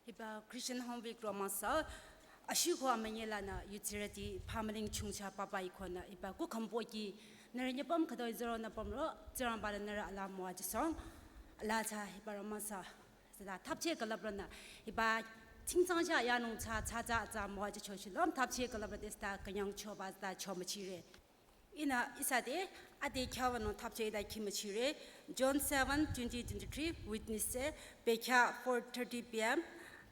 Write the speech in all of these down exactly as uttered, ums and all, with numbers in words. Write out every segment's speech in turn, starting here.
Hiba Christian Home Week romangsa, ashiko amanye lanü yutsirüti pamaling chungcha papa ikonü, hiba kukampoki, nührü nyepam khütoi zero nü pamro, zero bala nührü ala moa jisong, ala cha hiba romangsa, zada thapche kalabranü, hiba tingchangcha yanung cha, cha cha cha moa jichoshilom, thapche kalabra desta kanyang choba zada chomachire. Ihnü ihsa te, ade kyawanung thapche ida kimachire, John seven twenty twenty-three, witness se, bekya four thirty P M,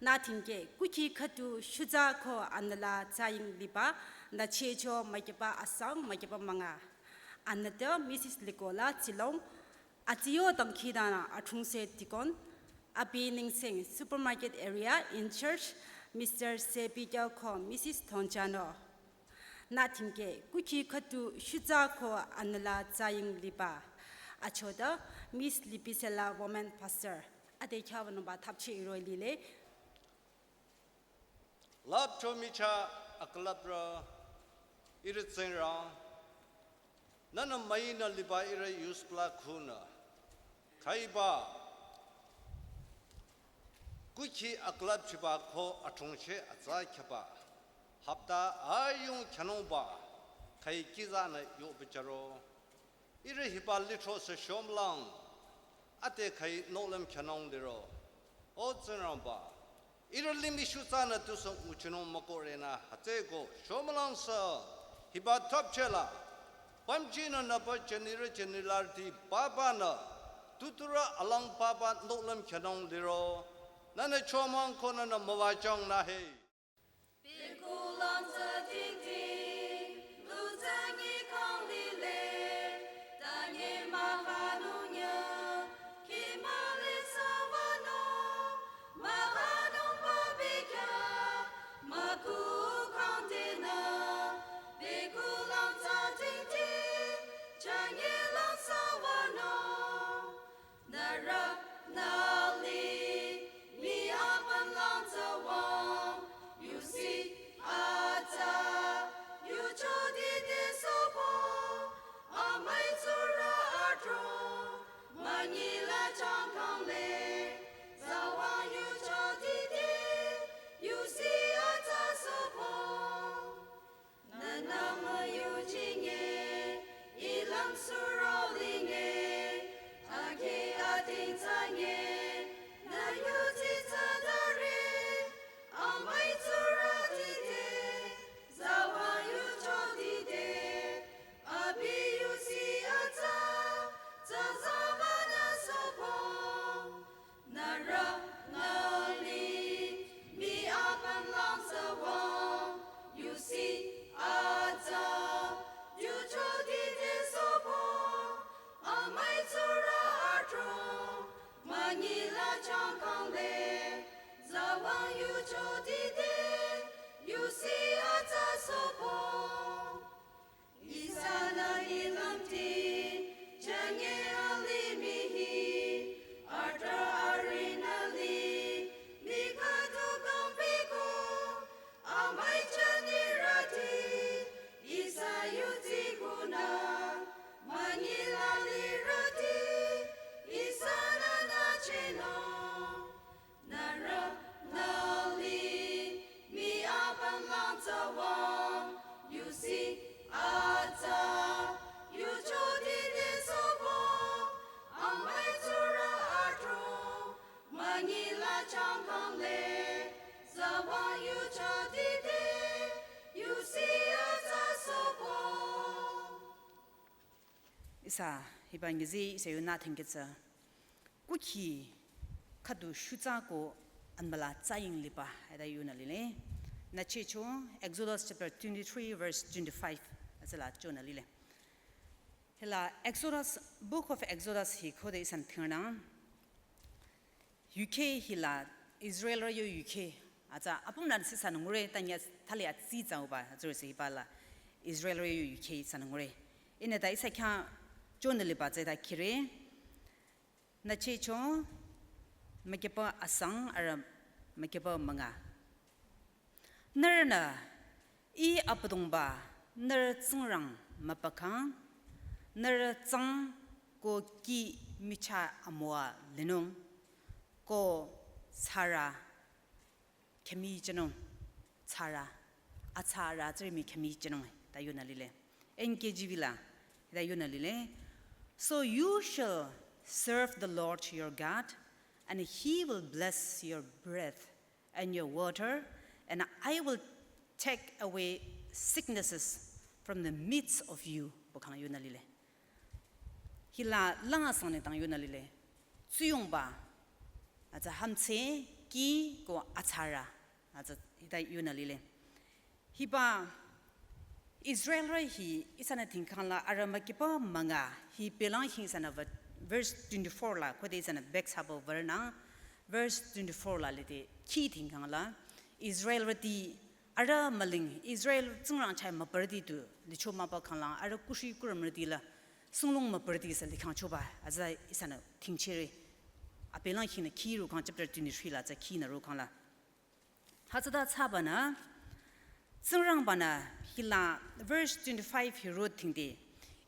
nü thingke, kuki khüdu shuza ko anala tsaying liba, nü checho makiba asang, makiba manga. Anata Missus Likola Tsilong, atiyo dangkhidanü athungse deacon, abi Ningseng supermarket area in charge, Mister Sepi Kyoko, Missus Thonchano. Nü thingke, kuki khüdu shuza ko anala tsaying liba. Achoda, Miss Lipisela woman pastor. Ade kyawanungba thapche iroi lile. Lapcho micha akalabra, ihrü Tsingrang, nühnü müinü liba ihrü yuspla khunü, khaiba, kuki akalab chiba ko athungche atsa kyaba, hapta ayung kyanungba, khai kizanü yobicharo. Ihrü hiba litro se shomlang, ate khai nohlüm kyanung liro. O Tsingrangba, ihrü limih shutsanü tusü nguchinung makorenü hütsüko shomlangsa, hiba thapchela, pamchinü nüpa chenirü chenilarti papanü, tuturü alang papa nohlüm kyanung liro, nühnü chomang ko nühnü müwajang nü he. Bekulang tsa ting ting, lu tsa nyi kang lile, ta nyi mahanung nya, ki mali sa wano, mahanung ba bikya, maku kang dina, bekulang tsa ting ting, cha nyi lang sa wano. Nührü nü li, mi apüm lang tsawang, yusi atsa, yucho dide sopo, amai tsurü adrong, münyi la changkang le, tsawang yucho dide, yusi atsa sopo. Nühnü müyuchinge, ilang surau linge, ake ating tsange, nü yuti tsadare, amai tsurü dide, zawa yucho dide, abi yusi atsa, tsa zawa nü sopo. Nührü nü li, mi apüm lang tsawang, yusi atsa, yucho dide sopo, amai tsurü adrong, münyi la changkang le, zawang yucho dide, yusi atsa sopo. Ihsanü ilamti, chanye alimihi, atra arinali, mikatu kampiko, amai chanirati, ihsa yuti kuna, münyi la lirati, ihsanü nü cheno. Nührü nü li, mi apüm lang tsawang, yusi atsa, yucho dide sopo, amai tsurü adrong, münyi la changkang le, zawang yucho dide, yusi atsa sopo. Ihsa, hiba ngizi ihsa yunü thengkitsü. Kuki khüdu shutsa ko anbala tsaying liba, eda yunü lile. Nü checho, Exodus chapter twenty-three, verse twenty-five, atsala chonü lile. Hila Exodus, Book of Exodus hi khode ihsan thingnang. Yu khe hila Israelrü yo yu khe. Atsa apüm nan si sanungure tanya thali atsi tsauba atsuri si hibala Israelrü yo yu khe sanungure. Ine ta ihsa kya chonü liba tsü ta khire. Nü checho, makepa asang arü makepa manga. Nührünü, I Abüdongba, nührü Tsingrang mübükhang, nührü tsang ko kih michah amüwa linung, ko sürü khemi chenung, tsara, atsara tsiri mi khemi chenung, ta yonü lile. N K J V la, ta yonü lile. So you shall serve the Lord your God, and he will bless your bread and your water, and I will take away sicknesses from the midst of you. Pu khang yonü lile. Hila langa sangne tang yonü lile. Tsuyongba, atsa hamtse, ki ko atsara, atsa hita yonü lile. Hiba Israelrü hi ihsanü thingkhang la arüh mükipa münga, hi pelang hi ihsanü va-, verse twenty-four la, khode ihsanü back sabo verna, verse twenty-four la lide, ki thingkhang la, Israelrüti arüh müling, Israel tsingrang chai müpürüti tu, licho müpa khanglang, arüh kushi kurümrüti la, sunglong müpürüti sa likhang choba, atsa ihsanü thingchere. Apelang hinü ki rukhang chapter twenty-three la, atsa ki nü rukhang la. Hütsüta tsaba nü, tsingrangba nü, hila verse twenty-five hi ro thingde,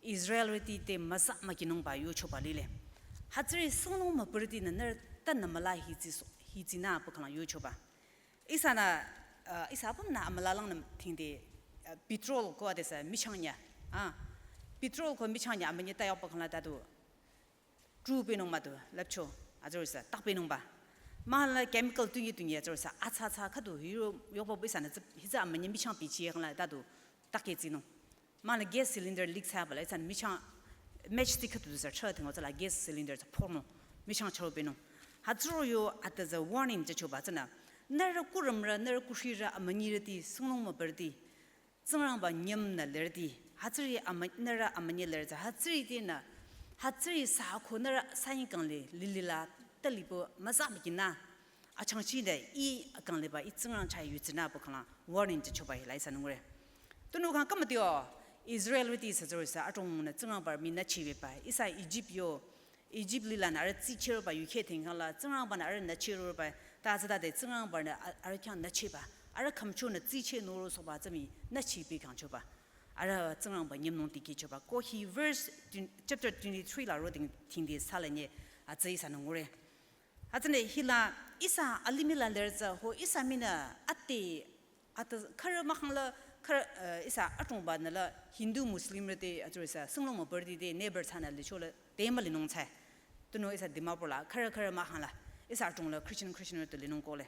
Israelrüti te müsa mükinungba yochoba lile. Hütsüri sunglong müpürüti nü nührü tanü müla hitsi so-, hitsi nü pu khanglang yochoba. Ihsanü, uh, ihsa apüm nü amülalang nü thingde, uh, petrol ko adesa michang ya. Ah, petrol ko michang ya amünyi ta yokpa khangla ta du. Tru penung mah du, lapcho, azor sa, tak penung ba. Mahala chemical tungi tungi azor sa, atsa atsa khüdu, hiro yokpa ihsanü, hitsa amünyi michang pichi khangla ta du, tak ye tsinung. Mahala gas cylinder leak sa bala, ihsanü michang matchstick khüdu sa, chah thing, atsa la gas cylinder sa porno, michang charo penung. Hütsüro yo atsa warning ja choba tsünü. Nührü kurümrü, nührü kushirü, amünyirüti, sunglong müpürüti. Tsingrangba nyüm nü lerüti. Hütsüri amü-, nührü amünyi lerüti. Hütsüri tinü. Hütsüri sa ko nührü saying kang le, lilila, talipo, müsa mükinü. Achangchi de, i kang le ba, i tsingrang chai yutsinü pu khangla, warning ja choba hi la ihsanü ngure. Tunüo khang kama tio, Israelrüti sa zor sa, atong nü tsingrangba mi nü chibe ba, ihsa Egypt yo, Egypt lila nü arüh tsichero ba yukhe thing khangla, tsingrangba nü arüh nü chero ba, ta tsüta de tsingrangba nü a-, arüh khyang nü chiba, arüh khümcho nü tsiche noro soba tsümi nü chibi khang choba. Arüh tsingrangba nyümnung tiki choba. Ko hi verse twen-, chapter twenty-three la ro ding thingde sa la nye, atsa ihsanü ngure. Hütsüne hila ihsa alimih la lerütsü ho ihsa minü ate, ate khürü mahkhang la khürü, eh, ihsa atongba nü la Hindu Muslimrü te azor sa sunglong müpürüti te neighbor thsanü licho la te mülinung tsai. Tunüo ihsa Dimapur la khürü khürü mahkhang la ihsa atong la Christian Christianrü te linung ko le.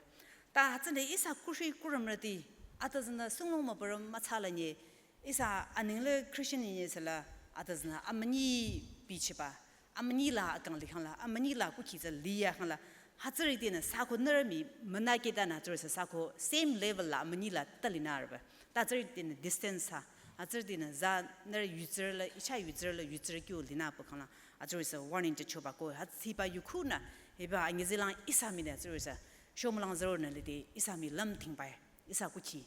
Ta hütsüne ihsa kushi kurümrüti ate tsünü sunglong müpürü mütsa la nye ihsa aning le Christian nye sala ate tsünü amünyi pichiba. Amünyi la akang likhang la, amünyi la kukhi tsü liya khang la, hütsüri tinü sa ko nührü mi münü keta nü tsürü sa, sa ko same level la amünyi la tali nü arüba. Ta tsürü tinü distance ha, hütsüri tinü za nührü yutsürü la, icha yutsürü la, yutsürü kyo linü pu khang la, hütsüri sa warning ja choba ko, hütsüba yukhunü, hiba anyi zilang ihsa mi nü tsürü sa, shomlang zero nü lide, ihsa mi lüm thingbai, ihsa kukhi.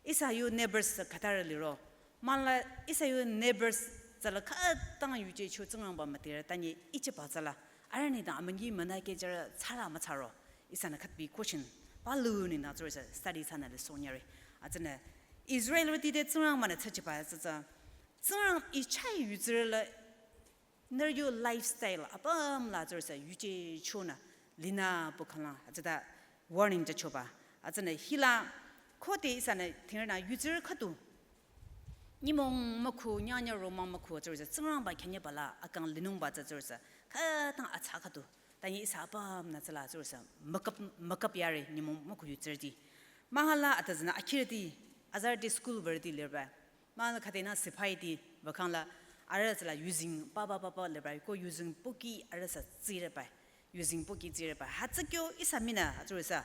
Ihsa yo neighbors khütarü liro. Mahala ihsa yo neighbors tsüla khütang yuje cho tsingrangba mütirü ta nye ichiba tsüla. Arüh nengdang amünyi münü kejürü tsara mütsaro. Ihsanü khütbi question. Palu ni nü tsürü sa study thsanü le sonyare. Atsünü Israelrüti te tsingrangba nü tsachiba tsü tsü. Tsingrang ichai yutsürü la nührü yo lifestyle apüm la tsürü sa yuje chonü linü pu khang la, atsüta warning ja choba. Atsünü hila khode ihsanü thingrünü yutsürü khüdu. Nyümong mükhu, nyanya romang mükhu tsürü sa, tsingrangba khenye bala, akang linungba tsü tsürü sa, khütang atsa khüdu. Ta nye ihsa apüm nü tsüla tsürü sa, mükap, mükap yare nyümong mükhu yutsürüti. Mahala ate tsünü akhirüti, azarüti school würüti lirba. Mahala khüdenü sipaiti, ba khang la, arüh tsüla yuzeng, papa, papa, lebai, ko yuzeng poki, arüh sa tsire bai. Yuzeng poki tsire bai. Hütsü kyo ihsa minü, hütsü sa.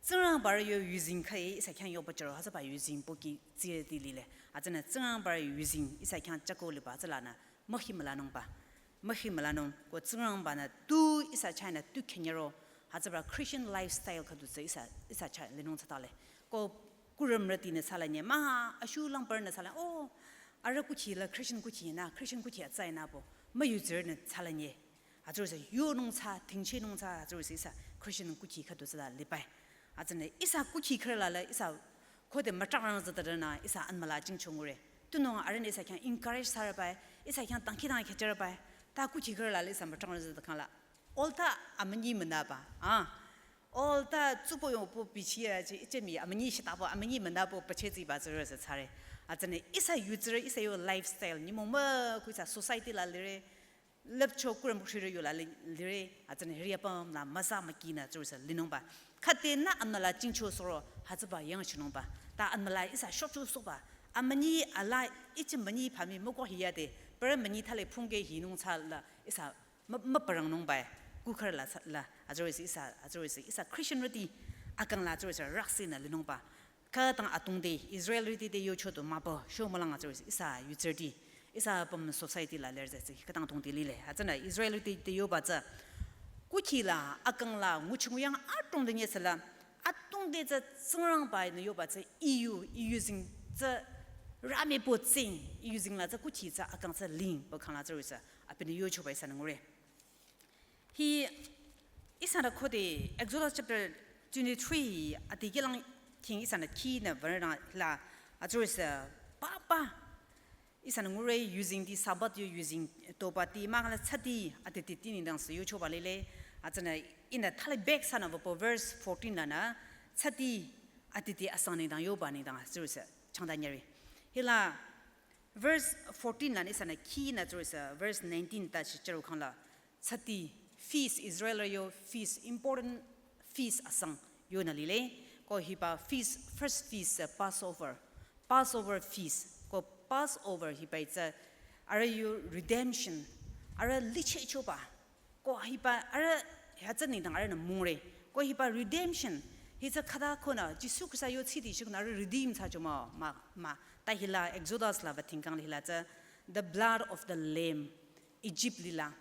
Tsingrangba yo yuzeng khai, ihsa khyang yoba charo, hütsüba yuzeng poki tsire ti lile. Hütsünü tsingrangba yuzeng, ihsa khyang chako liba, hütsüla nü, mühi mülanungba. Mühi mülanung, ko tsingrangba nü, tu ihsa china, tu kenyero, hütsüba Christian lifestyle khüdu tsü ihsa, ihsa cha linung tsatale. Ko kurümrüti nü sala nye, maha ashu langpar nü sala, oh, arüh kukhi la Christian kukhi nü, Christian kukhi atsai nü po, müyutsürü nü sala nye. Hütsürü sa yonung tsü, tingchinung tsü, hütsürü sa ihsa Christian kukhi khüdu tsüla libai. Hütsünü ihsa kukhi khürü la la, ihsa khode mütrakrang tsütarü nü, ihsa anmüla jingchongure. Tunung arüh nü ihsa khyang encourage thsarü bai, ihsa khyang dangkhidangnang khechürü bai. Ta kukhi khürü la la ihsa mütrakrang tsüta khang la. Olta amünyi münüba, ah. All ta tsupo yongpo bichiya chi ichemi amünyi shitabo amünyi münabo pachetsiba tsürüsü thsare. Hütsünü ihsa yutsürü ihsa yo lifestyle nyümong mükhu ihsa society la lire. Lüpcho kurüm khürü yola li-, lire, hütsünü hiri apüm la müsa mükinü tsürüsü linungba. Khütenü amnala jingcho soro, hütsüba yangchinungba. Ta amnala ihsa shokcho soba. Amünyi ala ichi münyi pami müko hiyade, pere münyi thale phungke hinung thsala ihsa mü-, müparangnungba. Kukharü la thsa-, la, hütsürüsü ihsa, hütsürüsü ihsa Christianrüti akang la tsürüsü raksinü linungba. Khütang atungde, Israelrüti te yocho tu mübü, sho mülang hütsürüsü ihsa yutsürüti, ihsa apüm society la lerüsü, khütang atungde lile. Hütsünü Israelrüti te yoba tsü, kukhila, akang la, nguchi nguyang atungde nyesüla, atungde tsü Tsingrangba nü yoba tsü iyu, iyu zing tsü rami po tsing, iyu zing la tsü kukhi tsü akang tsü ling, pü khang la tsürüsü, abinü yochoba ihsanü ngure. Hi ihsanü khode Exodus chapter twenty-three ati kilang king ihsanü kinü verna la hütsürüsü papa ihsanü ngure using the Sabbath yo using toba ti mangala tsati ati ti ti nengdang sü yochoba lile. Hütsünü ihnü thali back sanü wüpü verse fourteen lanü tsati ati ti asang nengdang yoba nengdang hütsürüsü changda nyeri. Hila verse fourteen lanü ihsanü kinü tsürüsü verse nineteen ta shi chero khang la. Tsati feast Israel yo feast important feast asang yonü lile. Ko hiba feast first feast uh, Passover. Passover feast. Ko Passover hiba tsü arüh yo redemption. Arüh lichehchoba. Ko hiba arüh hütsü nengdang arühnü mungre. Ko hiba redemption. Hi tsü khüta konü Jisu Khrista yo tsidi shiknü arüh redeem thsacho mah mah mah. Ta hila Exodus la wütingkang hila tsü the blood of the lamb. Egypt lila.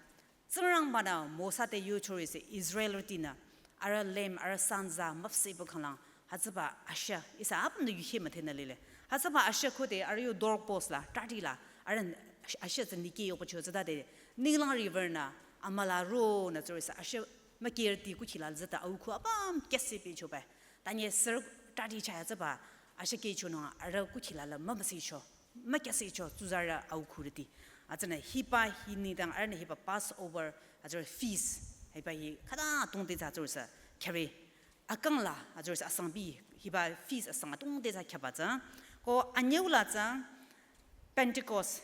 Tsingrangbanü Mosa te yochorüsü Israelrütinü arüh lamb arüh sanza müpsehpü khanglang hütsüba ashah ihsa apümnü yuhi müdhenü lile. Hütsüba ashah khode arüh yo doorpost la, tati la, arüh ashah tsü niki yoba cho tsütade ninglang river nü amüla ronü tsürüsü ashah mükerti kukhila züta aukhu apüm kyase pehchoba. Tanye sir tati chah hütsüba ashah kehchonung arüh kukhila la mümüsehcho. Mükyasehcho tsuzarü aukhurüti. Hütsünü hiba hi nengdang arühnü hiba Passover hütsürü feast. Hiba hi khütang atungde tsü tsürüsü khyare. Akang la hütsürüsü asang bi hiba feast asang atungde tsü khyaba tsü. Ko anyüu la tsü Pentecost.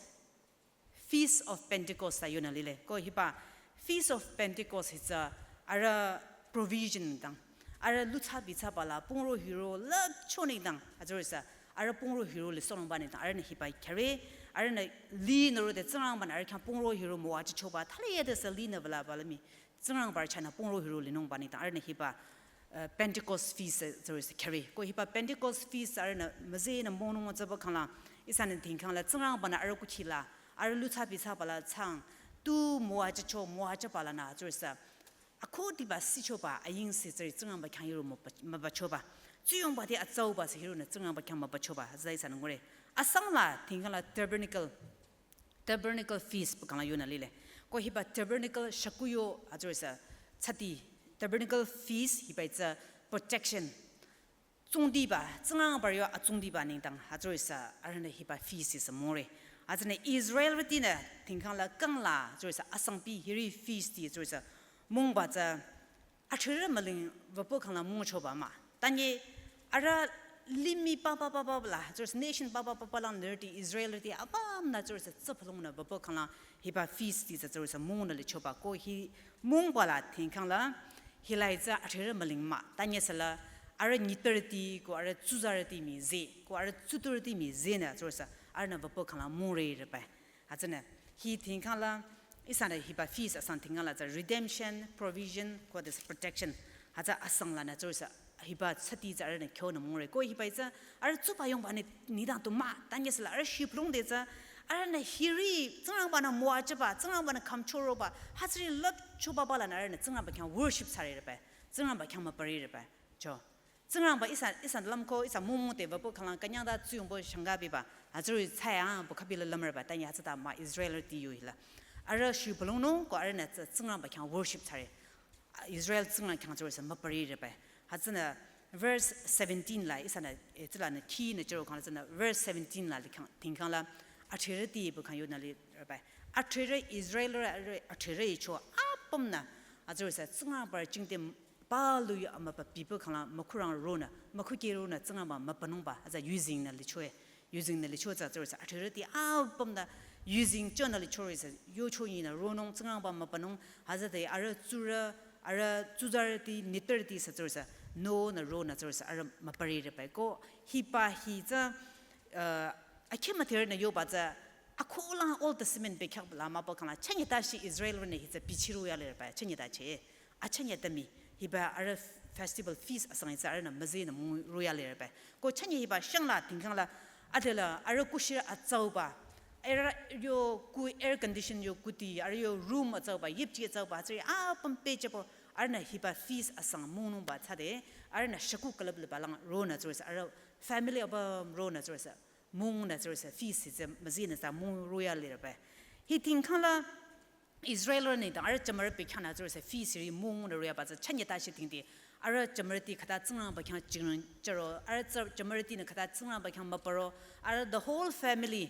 Feast of Pentecost ta yonü lile. Ko hiba Feast of Pentecost hi tsü arüh provision dang. Arüh luthsa bithsaba la pungro hiro lüpcho nengdang. Hütsürüsü arüh pungro hiro lisohnungba nengdang. Arühnü hiba khyare. Arühnü linü rode Tsingrangbanü arüh khyang pungro hiro müwajüchoba. Thali yade sü linü bala bala mii. Tsingrangba chahnü pungro hiro linungba nengdang. Arühnü hiba uh, Pentecost feast uh, tsürüsü khyare. Ko hiba Pentecost feast arühnü müzehnü monung tsüba khangla. Ihsanü tingkang la Tsingrangbanü arüh kukhila. Arüh luthsa bithsaba la tsang. Tu müwajücho müwajüba lanü tsürüsü. Akhudiba sichoba ayingsi tsüri Tsingrangba khyang hiro müba-, mübachoba. Tsuyongba te atsauba sü hironü Tsingrangba khyang mübachoba. Hütsüta ihsanü ngure. Asang la tingkang la tabernacle. Tabernacle feast pü khangla yonü lile. Ko hiba tabernacle shakuyo hütsürüsü tsati. Tabernacle feast hiba tsü protection. Tsungdiba, Tsingrangba yo atsungdiba nengdang hütsürüsü arühnü hiba feast sü mungre. Hütsünü Israelrütinü tingkang la kang la hütsürüsü asang bi hiri feast ti hütsürüsü mungba tsü athrirü müling wüpü khangla mungchoba mah. Tanye arüh limih papa papa la, tsürüsü nation papa papa lang lerti Israelrüti apümnü tsürüsü tsüpalungnü wüpü khangla hiba feast ti tsü tsürüsü mungnü lichoba ko hi mungba la tingkang la hila hi tsü athrirü müling mah. Tanye süla arüh nyitpürüti ko arüh tsuzarüti mii zeh ko arüh tsuturüti mii zehnü tsürüsü arühnü wüpü khangla mungre reba. Hütsünü hi tingkang la ihsanü hiba feast asang tingkang la tsü redemption, provision, ko this protection. Hütsü asang lanü tsürüsü hiba tsati tsü arühnü kyonü mungre. Ko hiba tsü arüh tsuba yongba ni nengdang tu mah. Tanye süla arüh shibülung de tsü arühnü hiri Tsingrangbanü müwajüba, Tsingrangbanü khümchoroba. Hütsüri lüpchoba ba lanü arühnü Tsingrangba khyang worship thsare reba. Tsingrangba khyang müpare reba. Cho. Tsingrangba ihsa, ihsa lümko, ihsa mungmung te wüpü khanglang künyang ta tsuyongbo shangka biba. Hütsüri tsaya pü khübi la lümreba, tanye hütsüta mah Israelrüti yo hila. Arüh shibülungnung ko arühnü tsü Tsingrangba khyang worship thsare. Israel Tsingrang khyang tsürüsü müpare reba. Hütsünü verse seventeen la, ihsanü, eh, tsülanü kinü chero khangla tsünü verse seventeen la likhang, tingkang la. Athrirüti pü khang yonü lireba. Athrirü Israelrü, athrirü icho apümnü. Hütsürüsü Tsingrangba jingte Palu yu amüpa pipü khangla mükhurang ronü, mükhukeh ronü Tsingrangba mübünungba, hütsü yuzeng nü lichoe, yuzeng nü licho tsü tsürüsü, athrürüti apüm nü yuzeng chonü lichorüsü, yocho yinü ronung Tsingrangba mübünung, hütsüde arüh tsurü, arüh tsuzarüti, nitpürüti sü tsürüsü, nonü ronü tsürüsü, arüh mübürirübai. Ko hiba hi tsü, uh, akhi müdherünü yoba tsü, akhulang Old Testament bekhyah la mübü khangla, chünye tashi Israelrünü hi tsü bichiroyalirübai, chünye tachi. Achünye tami, hiba arüh festival feast asang hi tsü arühnü müzinü müroyalirübai. Ko chünye hiba shangla, tingkhangla, adela, arüh kushirü atsauba, arüh yo ku air condition yo kuti, arüh yo room atsauba, yipchi atsauba, tsüri apüm pehjübo, arühnü hiba feast asang münungba thsade, arühnü shükuh külüp liba lang ronü tsürüsü, arüh family apüm ronü tsürüsü, müngnü tsürüsü, feast hi tsü müzinü tsü müroyalirübai. Hi tingkhangla, Israelrü nengdang arüh jümürü bekhyah nü tsürüsü feast hiri müngnü royaba tsü chünye tashi tingdi. Arüh jümürüti khüta Tsingrangba khyang jingrang chüro, arüh tsü jümürütinü khüta Tsingrangba khyang mübüro, arüh the whole family,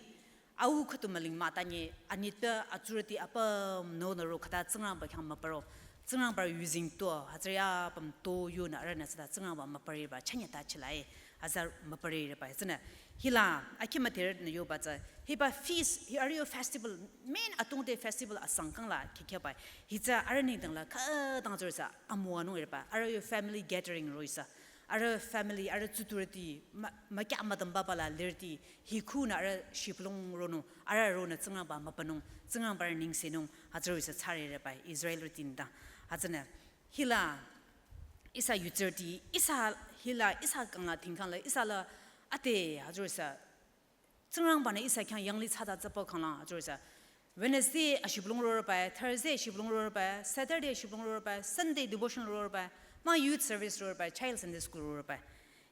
au khüdu müling mah tanye, anitpü atsurüti apüm nonü ro khüta Tsingrangba khyang mübüro, Tsingrangba yuzeng to, hütsüri apüm to yonü arühnü tsüta Tsingrangba mübüriba chünye tachi lai. Hütsü mübürirübai. Tsünü, hila, akhi müdherünü yoba tsü, hiba feast, hi arüh yo festival, main atungde festival asang khangla khikhebai. Hi tsü arüh nengdang la khütang tsürüsü, amüwanung irüba, arüh yo family gathering roisü. Arüh family, arüh tsuturüti, mü, mükya müdümbaba la lirüti, hi khunü arüh shibülung ronung, arüh ronü Tsingrangba mübünung, Tsingrangba nengsenung, hütsürüsü thsarirübai, Israelrüti nengdang. Hütsünü, hila, ihsa yutsürüti, ihsa hila, ihsa kangla, tingkhangla, ihsa la, ade, hütsürüsü, Tsingrangbanü ihsa khyang yanglih thsata tsüpü khangla, hütsürüsü, Wednesday ashibülung rorübai, Thursday ashibülung rorübai, Saturday ashibülung rorübai, Sunday devotion rorübai, mah youth service rorübai, child Sunday school rorübai.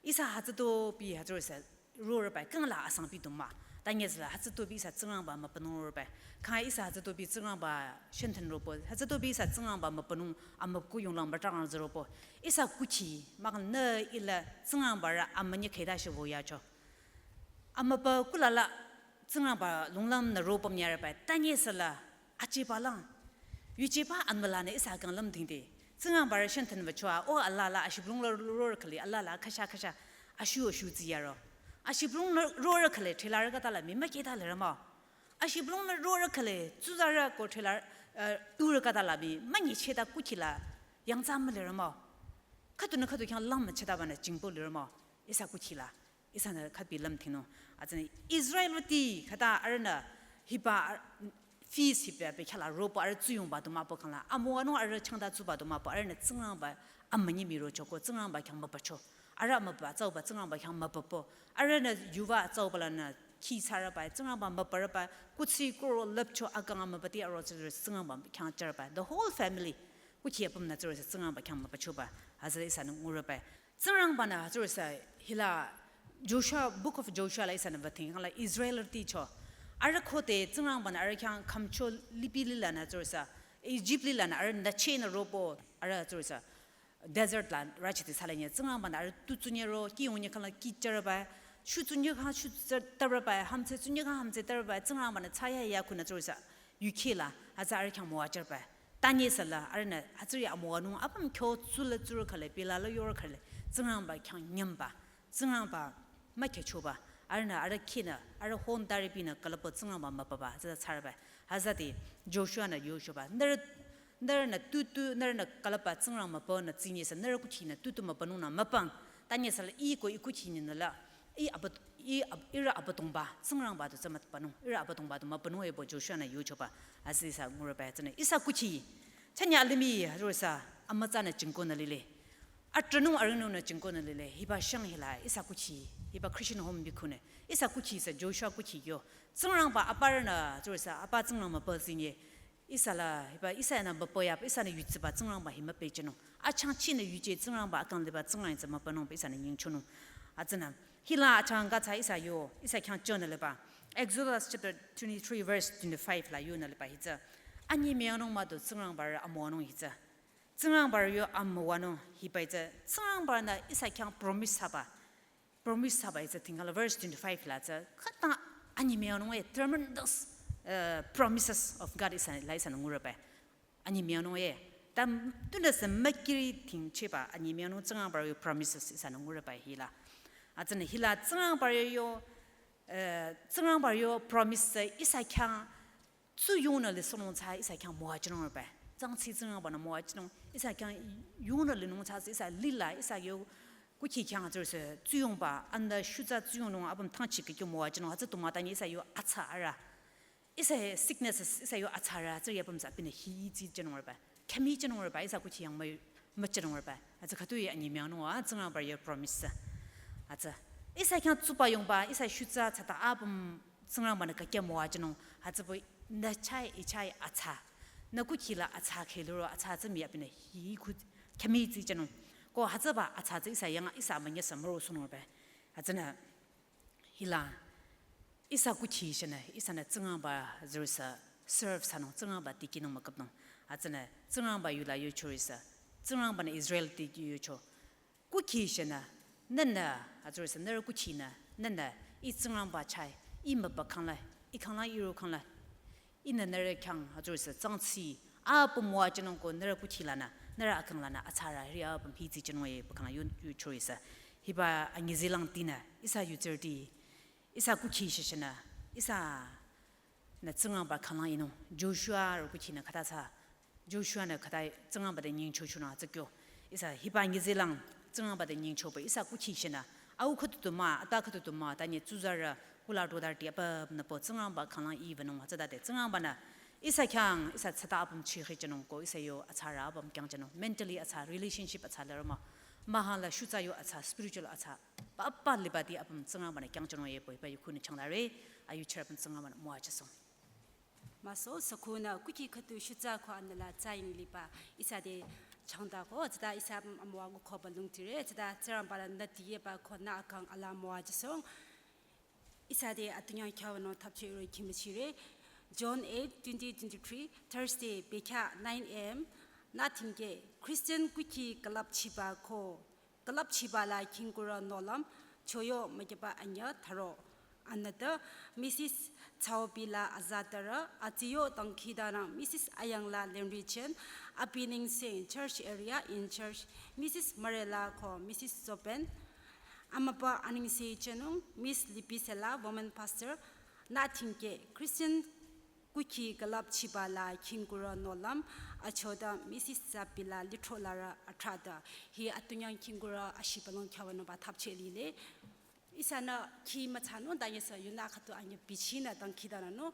Ihsa hütsütobi, hütsürüsü, rorübai, kangla asangbi du mah. Tanyesüla hütsütobi ihsa Tsingrangba mübünung rorübai. Kha ihsa hütsütobi Tsingrangba shenten ropo, hütsütobi ihsa Tsingrangba mübünung amüku yonglang mütrang züropo. Ihsa kukhi, mah nü ila Tsingrangbarü amünyi khüta shibo yacho. Amübü kulala Tsingrangba lunglam nü ropüm yarübai. Tanyesüla achiba lang. Yuchiba anmülanü ihsa kanglam tingde. Tsingrangbarü shenten wüchoa, o alala ashibülung rorü khali, alala khasha khasha, ashu ashu tsiyaro. Ashibülung rorü khali, thrilarü khüta la mi mükheta lirü mah. Ashibülung rorü khali, tsuzarü ko thrilarü, eh, turü khüta la mi, münyicheta kukhila, yangtsa mülirü mah. Khüdunü khüdu khyang lang müchetabanü jingpü lirü mah. Ihsa kukhila. Ihsanü khübi lümthingnung. Hütsünü Israelrüti khüta arühnü hiba ar-, feast hiba bekhyah la ropo arüh tsuyongba du mübü khangla. Amüwanung arüh changta tsuba du mübü arühnü Tsingrangba amünyi miro choko Tsingrangba khyang mübücho. Arüh amübü atsauba Tsingrangba khyang mübüpü. Arühnü yuva atsauba lanü khi thsarübai Tsingrangba mübürübai. Kuthsi kuro lüpcho akang amübüti aro tsürü Tsingrangba khyang chürübai. The whole family. Kukhi apümnü tsürü Tsingrangba khyang mübüchoba. Hütsü ihsanü ngurübai. Tsingrangbanü hütsürüsü hila Joshua, Book of Joshua la ihsanü wüting, la Israelrüti cho. Arüh khode Tsingrangbanü arüh khyang khümcho lipi lilanü hütsürüsü, Egypt lilanü arüh nüchenü ropo arüh hütsürüsü, desert la rachiti salanye Tsingrangbanü arüh tu tsunyero, kih unye khangla kih chürübai, shu tsunye khang shu chürübai, hümdhse tsunye khang hümdhse chürübai, Tsingrangbanü thsayahiya khunü hütsürüsü, yukhila, hütsü arüh khyang müwajürübai. Tanyesüla, arühnü, hütsüri amüwanung, apüm kyo tsula tsurü khale, bilala yorü khale, Tsingrangba khyang nyümba, Tsingrangba mükhehchoba, arühnü, arüh khinü, arüh hon daribinü, külüpba Tsingrangba mübüba, tsüta thsarübai. Hütsüde, Joshua-nü yochoba, nührü, nührünü tutu, nührünü külüpba Tsingrangba mübünü tsinyesü, nührü kukhinü tutu mübünungnü mübüng, tanyesüla ih ko ih kukhinü la, ih Abü-, ih Ab-, ihrü Abüdongba, Tsingrangba du tsü mübünung, ihrü Abüdongba du mübünung epü Joshua-nü yochoba, hütsü ihsa ngurübai tsünü. Ihsa kukhi, chünye alimih, hütsürüsü, amütsanü jingkonü lile. Atrünung arünungnü jingkonü lile, hiba shang hila, ihsa kukhi, hiba Christian home bikhunü. Ihsa kukhi sü Joshua kukhi yo. Tsingrangba aparünü, hütsürüsü, apa Tsingrangba mübü tsinye. Ihsala, hiba, ihsanü mübüyaba, ihsanü yutsiba, Tsingrangba hi müpehjünung. Achangchinü yuje Tsingrangba akang liba, Tsingrang tsü mübünungba, ihsanü nyingchonung. Hütsünü, hila achangka tsü ihsa yo, ihsa khyang chonü liba. Exodus chapter twenty-three verse twenty-five la yonü liba hitsü. Anyemüyanung mah du Tsingrangbarü amüwanung hitsü. Tsingrangbarü yo amüwanung hiba hitsü. Tsingrangbanü ihsa khyang promise thsaba. Promise thsaba hitsü tingkala verse twenty-five la tsü khüta anyemüyanung e tremendous, uh, promises of God ihsa la ihsanü ngurübai. Anyemüyanung e Tam tunüsü mükiri tingcheba anyemüyangnung Tsingrangba yo promises ihsanü ngurüba hila. Hütsünü hila Tsingrangba yo, eh, Tsingrangba yo promise ihsa khyang tsuyongnü lisohnung tsü ihsa khyang müwajünung rüba. Tsangtsi Tsingrangba-nü müwajünung ihsa khyang yongnü linung tsü ihsa lila ihsa yo kukhi khyang tsürüsü tsuyongba, anda shutsa tsuyongnung apüm thangchi kikyo müwajünung hütsü tumütanyi ihsa yo atsa arü. Ihsa sicknesses, ihsa yo atsarü, tsürü apüm tsü abinü hi tsi jünung rüba. Khemi jünung rüba, ihsa kukhi yang mü, müjünung rüba. Hütsü khütoi anyemüyangnung a, Tsingrangba yo promise. Hütsü. Ihsa khyang tsuba yongba, ihsa shutsa tsüta apüm Tsingrangba-nü kakya müwajünung. Hütsüpü nü chai, i chai atsa. Nü kukhi la atsa kheh liro, atsa tsü mii abinü hi khu khemi tsi jünung. Ko hütsüba atsa tsü ihsa yang, ihsa münyesü müro sohnung rüba. Hütsünü hila, ihsa kukhi shanü, ihsanü Tsingrangba tsürüsü serve thsanung, Tsingrangba tikehnung müküpnung. Hütsünü Tsingrangba yula yuchorüsü, Tsingrangba-nü Israel te yucho. Kukhi shanü, nühnü, hütsürüsü nührü kukhinü, nühnü, ih Tsingrangba chai, ih mübükhangla, ih khangla, ih rukhangla, ihnü nührü khyang hütsürüsü tsangtsi apüm müwajünung ko nührü kukhi lanü, nührü akang lanü, atsarü hiri apüm hi tsi jünung e pükhang yu, yuchorüsü. Hiba anyi zilang tinü, ihsa yutsürüti, ihsa kukhi shishinü, ihsanü Tsingrangba khanglang inung, Joshua ro kukhinü khüta tsü, Joshua-nü khüta Tsingrangba te nyingchochonü tsükyo. Ihsa hiba nyizilang Tsingrangba te nyingchoba ihsa kukhi shinü. Au khütutu mah, ata khütutu mah, tanyi tsuzarü kula dodarüti apümnü pü Tsingrangba khanglang iwünung hütsütade Tsingrangba-nü ihsa khyang, ihsa tsüta apüm chihijünung ko, ihsa yo atsarü apüm kyangjünung. Mentally atsa, relationship atsa lero mah. Mahala shutsa yo atsa, spiritual atsa. Papa libati apüm Tsingrangba-nü kyangjünung yepü, hiba yukhunü changdare, ayuchirü apüm Tsingrangba-nü müwajüsoh. Maso, sükhu nü kukhi khütu shutsa ko anüla tsaying liba, ihsa te changdako, tsüta ihsa amüwa nguko balung tire, tsüta Tsingrangba-nü nüti yeba ko nü akang ala müwajüsoh. Ihsa te atunyang kyawanung thapche ro khimüchire. John eight twenty twenty-three, Thursday, bekhyah nine a.m., nü thingke, Christian kukhi külüpchiba ko külüpchiba la khingkurü nohlüm, choyo mükiba anyü tharo. Anütü, Missus Chaobi la azatarü, atsiyo dangkhidangnang Missus Ayang la Lenrichen, abi ningse church area in church, Missus Marela ko Missus Zopen, amüba anengse chenung, Miss Lipisela, woman pastor, nü thingke, Christian kukhi külüpchiba la khingkurü nohlüm, achoda Missus Zapi la lithro larü atrada, hi atunyang khingkurü ashibalong kyawanungba thapche lile. Ihsanü khi müthsanung danyesa yunü khütu anyü bichinü dangkhidangnangnung,